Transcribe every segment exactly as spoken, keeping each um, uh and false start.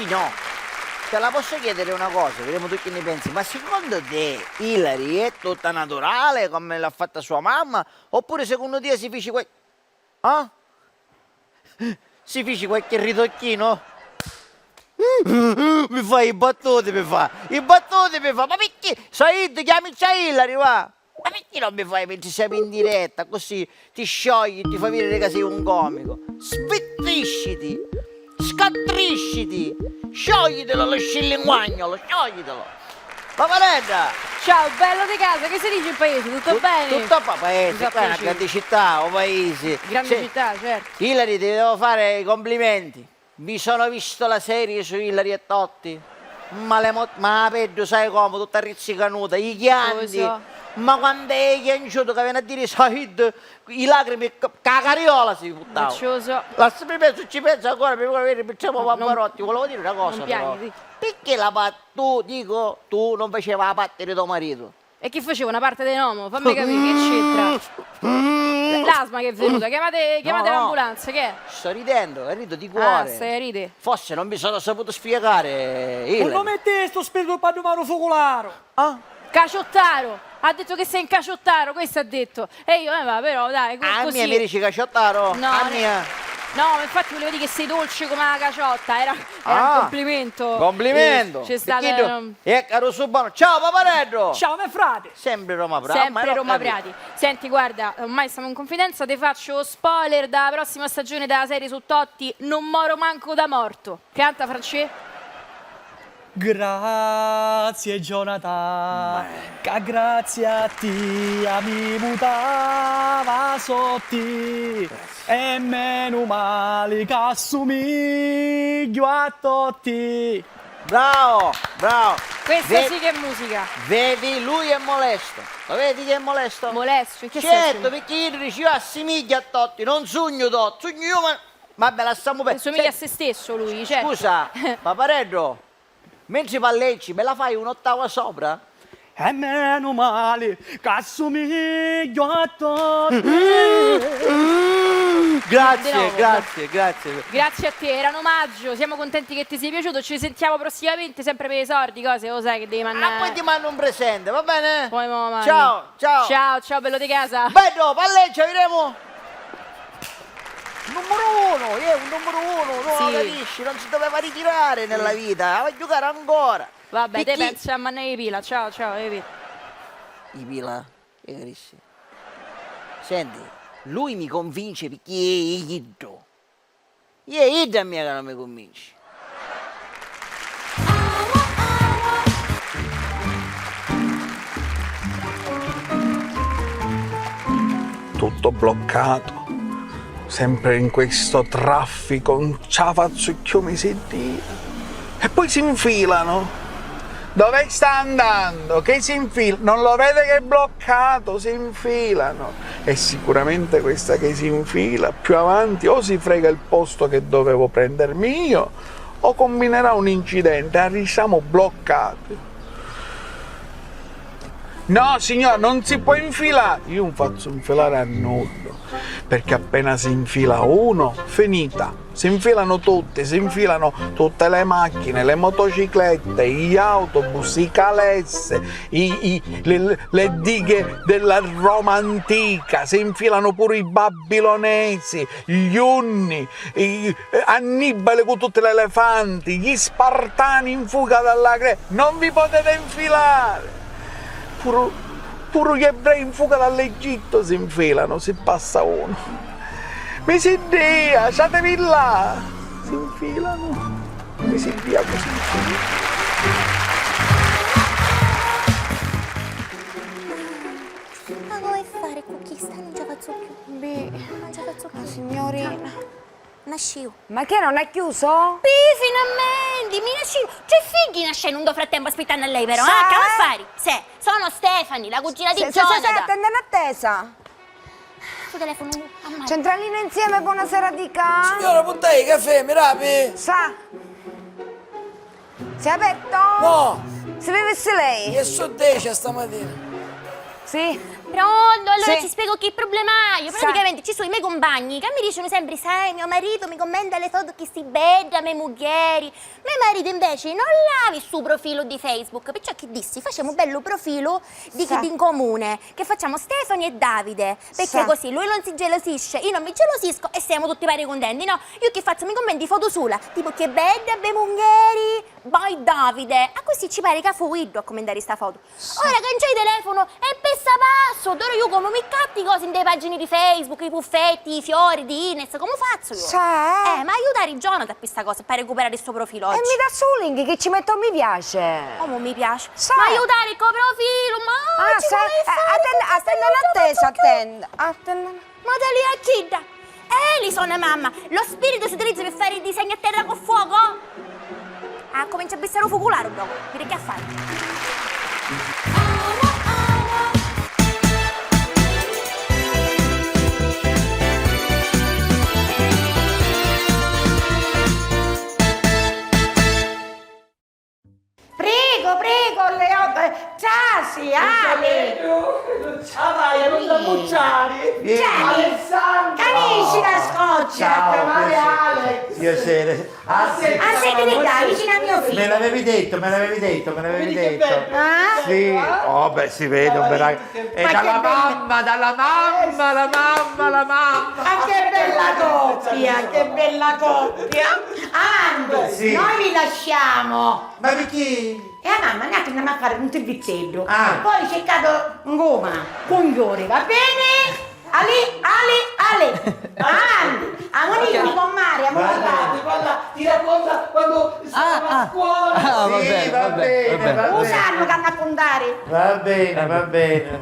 No. Te la posso chiedere una cosa, vediamo tu che ne pensi, ma secondo te Hillary è tutta naturale come l'ha fatta sua mamma, oppure secondo te si fece qualche... Ah? Si fece qualche ritocchino? Mi fa i battuti, mi fa i battuti, mi fa, ma perché? Said, chiamici a Hillary, va! Ma perché non mi fai mentre siamo in diretta? Così ti sciogli, ti fai vedere che sei un comico. Svittrisciti, scattrisciti, scioglitelo lo scilinguagnolo, scioglitelo. Paparedda! Ciao, bello di casa, che si dice in paese? Tutto bene? Tutto a pa-, paese, qua è una grande città, o paese. Grande città, certo. Hillary, ti devo fare i complimenti. Mi sono visto la serie su Hillary e Totti. Ma le mo-, ma la peddu, sai come, tutta rizzicanuta, i chianti. Ma quando è chianciuto che vene a dire Said, i lacrimi ca-, ca cariola si buttava. Lassami penso, ci penso ancora, mi vuole vedere, mi chiamo Pavarotti. Volevo dire una cosa però. Perché la pa-, tu, dico, tu non faceva la parte di tuo marito? E chi faceva una parte di un omo? Fammi capire, che c'entra? L'asma che è venuta, chiamate, chiamate l'ambulanza, che è? Sto ridendo, e rido di cuore. Ah, stai a ride. Forse non mi sono saputo spiegare, Hillary. Nun metti stu spiritu p'addumani u fucularo! Ah? Caciottaro! Ha detto che sei un caciottaro, questo ha detto. E io, eh, va, però, dai, co-, così. A mia mi dici caciottaro? No, a mia. No, infatti volevo dire che sei dolce come la caciotta, era, era un complimento. Complimento. C'è stata... Ecco, Russo buono. Ciao, papareddo. Ciao, me frate. Sempre Roma Prati. Sempre Roma Prati. Senti, guarda, ormai siamo in confidenza, ti faccio spoiler della prossima stagione della serie su Totti, Non moro manco da morto. Canta, Francè. Grazie, Jonathan, ca grazie a tia mi mutava sotti, e menu mali ca assumigghiu a Totti. Bravo, bravo. Questa sì che è musica. Vedi, lui è molesto. Lo vedi che è molesto? Molesto, in che senso? Certo, perché io dicevo assimiglia a Totti, non sugnu Totti, sugnu io, ma, vabbè, lassammu perdere. Somiglia a se stesso lui, certo. Scusa, papareddo, mentre palleggi, me la fai un'ottava sopra? E menu mali ca assumigghiu a Totti. Grazie, grazie, grazie. Grazie a te, era un omaggio, siamo contenti che ti sia piaciuto, ci sentiamo prossimamente, sempre per i sordi, cose, lo sai che devi mandare. Ah, poi ti mando un presente, va bene? Poi mo mandi. Ciao, ciao. Ciao, ciao, bello di casa. Bello, palleggia, vedremo. Numero uno, è un numero uno, no, sì. Lo capisci? Non si doveva ritirare nella vita, aveva a giocare ancora. Vabbè, te pensi a mannà i pila, ciao, ciao, i pila. I pila? Che carissi? Senti, lui mi convince perché è iddu. Iè, idda a mia ca non mi cunvinci. Tutto bloccato, sempre in questo traffico, non ce la faccio più, mi si dia. E poi si infilano. Dove sta andando? Che si infila? Non lo vede che è bloccato? Si infilano. E sicuramente questa che si infila più avanti o si frega il posto che dovevo prendermi io, o combinerà un incidente, arrissiamo bloccati. No, signor, non si può infilare. Io non faccio infilare a nulla, perché appena si infila uno, finita. Si infilano tutti, si infilano tutte le macchine, le motociclette, gli autobus, i calesse, i, i, le, le dighe della Roma antica, si infilano pure i babilonesi, gli Unni, i, Annibale con tutti gli elefanti, gli Spartani in fuga dalla Grecia. Non vi potete infilare! Puru, puru gli ebrei in fuga dall'Egitto si infilano, si passa uno. Misiddìa, statevi là! Si infilano. Misiddìa, così infilano. Ma come fare con chi sta? Non ce la faccio più. Beh, non ce la faccio più. Signorina. Nasciu. Ma che, non ha chiuso? Pi, finalmenti! Mi nasciu! Tre figghi nascenu ndo frattempo aspittannu a lei però, ah, c'ha a fari? Sè, sono Stephanie, la cugina di Jonathan. Sè, sè, sè, sè, attende n'attesa. Stu telefono a mano. Centralino insieme, buonasera dica. Signora, puntai i cafè, mi rapi? Sa. Si è aperto? No. Si vivesse lei. E su dieci a stamattina. Sì. Pronto? Allora sì, ci spiego che problema agghiu. Praticamente ci su i me cumpagni ca mi dicenu sempri: "Sai, mio marito mi commenta le foto chi si bedda, me mugghieri." Me maritu inveci non l'havi stu profilu di Facebook, perciò chi dissi: "Facemu un bellu profilu di chiddi in comune, che facciamo Stefani e Davide, perché così lui non si gelosisce, io non mi gelosisco e siamo tutti pari contenti, no?" Io chi fazzu? Mi commenti foto sula, tipo: "Che bedda, be mungheri, by Davide." Accussì ci pari ca fu iddu a commentari sta foto. Ora canciai telefunu e pissa passu! Ora iu comu mi ccatti i cosi nte pagini di Facebook, i puffetti, i fiori di Ines, comu fazzu iu? Sa, eh. Eh, m'ha aiutari Jonathan pi sta cosa, pi recuperari sto profilo oggi. E mi dassi u link chi ci mettu mi piace. Comu mi piace? Sa. M'ha aiutari co profilu, ma... Ah, sa, eh, attendi, attendi, attendi, attendi. Ma talì a chidda! Eli sona mamma! Lo spirito si utilizza per fare i disegni a terra col fuoco? Ah, comincia a bissare u fuculari dopo, vidi che ha fatto. Prego, prego, le ho, eh, trasi, Ale. Araia, non t'ammucciari. Vieni. Alessandro. Camisci la scoccia. Ciao, male, Alex. Piacere. Ah, sì. Ah, sei venuta vicino a mio figlio. Me l'avevi detto, me l'avevi detto, me l'avevi detto. Ah? Sì, oh, beh, si vede un bel... E dalla mamma, dalla mamma, la mamma, la mamma. Ma che bella coppia, che bella coppia. Avanti, sì, noi vi lasciamo. Ma picchì? E a mamma, noi andiamo a fare un servizieddu. Ah. Poi cercate un goma, contore, va bene? Ali, Ali, Ali. Avanti, amo lì, comare, amo lì. Guarda, guarda, ti racconta quando stava a scuola. Ah, va bene, va bene, va bene. Usannu che hanno a contare. Va bene, va bene.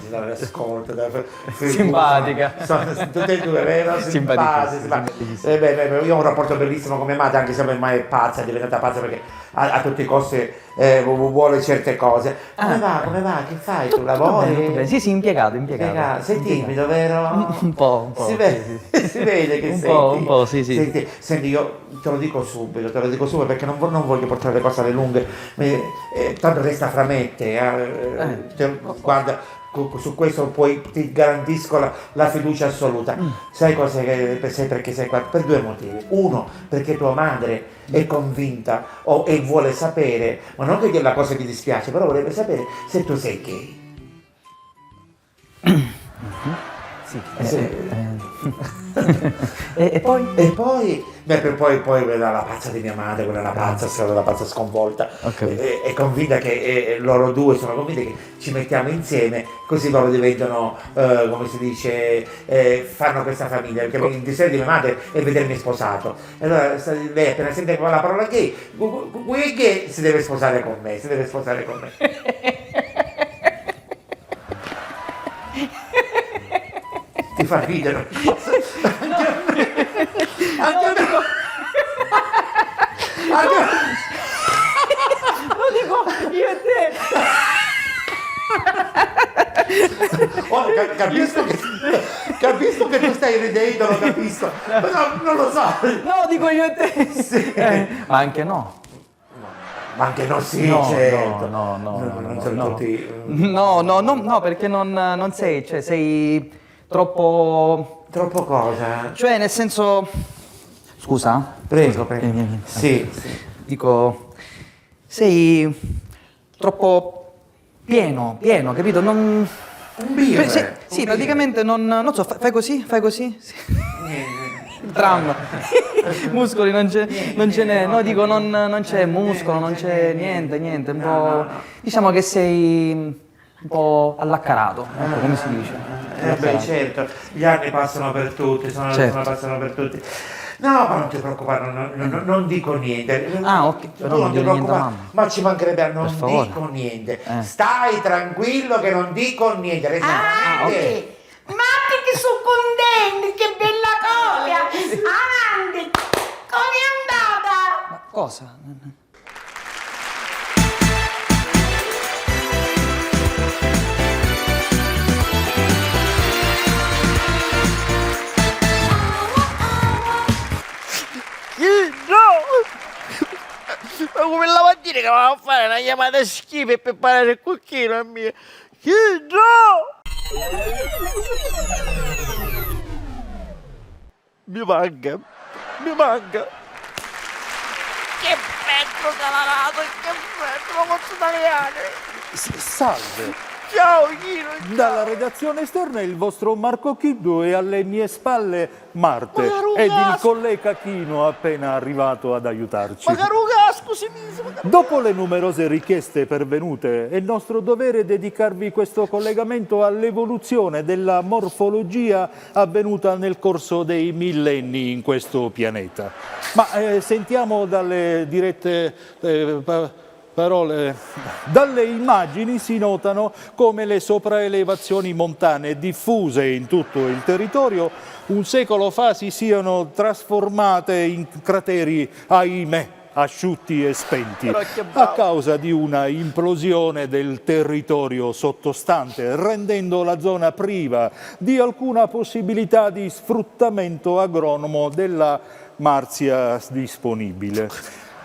No, no, ascolta, dai, simpatica. Sono, sono tutte e due, vero? Simpatichissima. Simpatici, ma, eh, beh, beh, io ho un rapporto bellissimo con mia madre, anche se ormai è pazza, è diventata pazza perché a, a tutti i costi, eh, vu-, vu-, vuole certe cose. Ah. Come va? Come va? Che fai? Tu lavori? Tutto bene, tutto bene. Sì, sì, impiegato, impiegato. Impiegato. Sei timido, vero? Un, un po', un po', sì, sì, sì. Si vede che sei timido. Un po', un po', sì, sì. Senti, senti, io te lo dico subito, te lo dico subito perché non vo-, non voglio portare le cose alle lunghe. Mi, eh, tanto resta fra me e te, eh. Eh. Te, guarda, cu-, cu-, su questo puoi, ti garantisco la, la fiducia assoluta. Mm. Sai cosa che, per, sai perché sei qua? Per due motivi. Uno, perché tua madre è convinta o, e vuole sapere, ma non che la cosa ti dispiace, però vorrebbe sapere se tu sei gay. Sì, eh, sì. Eh, eh. E, e poi? E poi, beh, per poi, poi quella, la pazza di mia madre, quella è una pazza, è stata una pazza sconvolta. Ho capito. È, è convinta che, eh, loro due sono convinti che ci mettiamo insieme, così loro diventano, eh, come si dice, eh, fanno questa famiglia, perché il desiderio di mia madre è vedermi sposato. E allora sta-, lei appena sente la parola gay, gu-, gu-, gu-, gay si deve sposare con me, si deve sposare con me. Ti fa ridere. No. Anche a me. Anche a me. Lo dico io e te. Oh, ca-, capisco che, capisco che tu stai ridendo, lo capisco. Però non lo so. No, dico io e te. Sì. Eh, ma anche no. Ma anche no, sì, no, certo. No, no, no, no, non sono tutti, eh. No, no, no, no, perché non, non sei, cioè, sei troppo... Troppo cosa? Cioè, nel senso, scusa? Prego, prego. Vieni, vieni, vieni. Sì, sì. Dico, sei troppo pieno, pieno, capito? Non... Un bivere, sì, un bivere. Praticamente non, non so, fa-, fai così, fai così. Sì. Niente. Tram. Muscoli non c'è, niente, non ce n'è, no, dico, non, non c'è muscolo, non c'è niente, niente, un po', diciamo che sei un po' allaccarato, ecco, come si dice? Eh, beh, certo, gli anni passano per tutti, sono, sono, passano per tutti. No, ma non ti preoccupare, non, non, non, non dico niente. Ah, ok, però non dire niente a mamma. Ma ci mancherebbe, non dico niente. Eh. Stai tranquillo che non dico niente, resta... Ah, ok. Matti chi su' cuntenti, chi bella coppia! Avanti! Com'è andata? Ma cosa? Chi no? Ma come la va a dire che va a fare una chiamata schifo e per parlare con chi non mi... Chi no? Mi manca, mi manca. Che beddu calaratu, che beddu, ma pozzu taliani? S- salve. Ciao, Chinu, ciao. Dalla redazione esterna il vostro Marco Chiddu e alle mie spalle Marte ed il collega Chino appena arrivato ad aiutarci. Ma caru cascu si misi, ma caru. Dopo le numerose richieste pervenute, è nostro dovere dedicarvi questo collegamento all'evoluzione della morfologia avvenuta nel corso dei millenni in questo pianeta. Ma eh, sentiamo dalle dirette eh, pa- parole. Dalle immagini si notano come le sopraelevazioni montane diffuse in tutto il territorio un secolo fa si siano trasformate in crateri, ahimè, asciutti e spenti a causa di una implosione del territorio sottostante, rendendo la zona priva di alcuna possibilità di sfruttamento agronomo della marzia disponibile.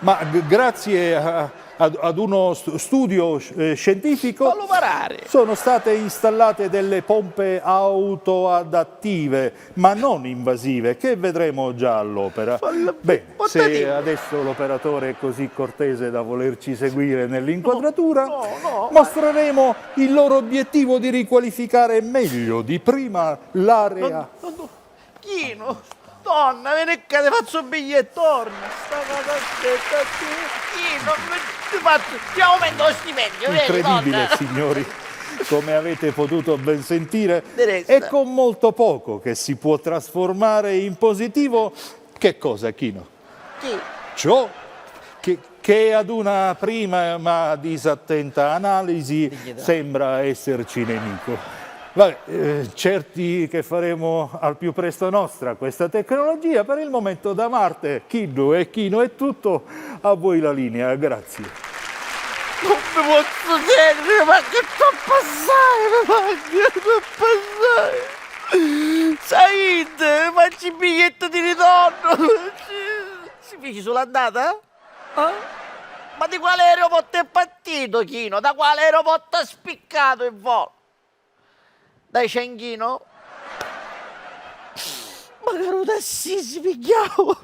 Ma g- grazie a- ad, ad uno st- studio eh, scientifico sono state installate delle pompe autoadattive, ma non invasive, che vedremo già all'opera. Bene, se adesso l'operatore è così cortese da volerci seguire nell'inquadratura, mostreremo il loro obiettivo di riqualificare meglio di prima l'area. Chino, donna, veni ccà, ti fazzu un bigliettu, torna. Sta casa aspetta a te. Chino, mi, ti fazzu, ti aumento lo stipendio, vedi, donna. Incredibile, signori. Come avete potuto ben sentire, è con molto poco che si può trasformare in positivo che cosa, Chino? Chi? Ciò che, che ad una prima ma disattenta analisi sembra esserci nemico. Vabbè, eh, certi che faremo al più presto nostra questa tecnologia, per il momento da Marte, Chiddu e Chino è tutto, a voi la linea, grazie. Non mi pozzu sediri, ma che troppu assai, mi manca troppu assai. Sai, facci biglietto di ritorno. Si fici sulu andata? Eh? Ma di quali aeroportu è partito, Chino? Da quali aeroportu ha spiccato il volo? Dai Cianchino? Ma caru tassì si pigghiau!